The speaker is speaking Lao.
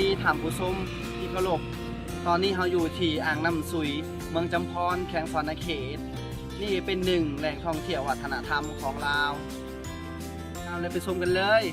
ດີທ່ານຜູ້ຊົມທີ່ເຄົາລົບ, ຕອນນີ້ເຮົາຢູ່ທີ່ອ່າງນ້ຳຊຸຍ ເມືອງຈຳພອນ ແຂວງສະຫວັນນະເຂດ. ນີ້ເປັນໜຶ່ງແຫຼ່ງທ່ອງທ່ຽວວັດທະນະທຳຂອງລາວ. ເອົາ ເລີຍໄປຊົມກັນເລີຍ.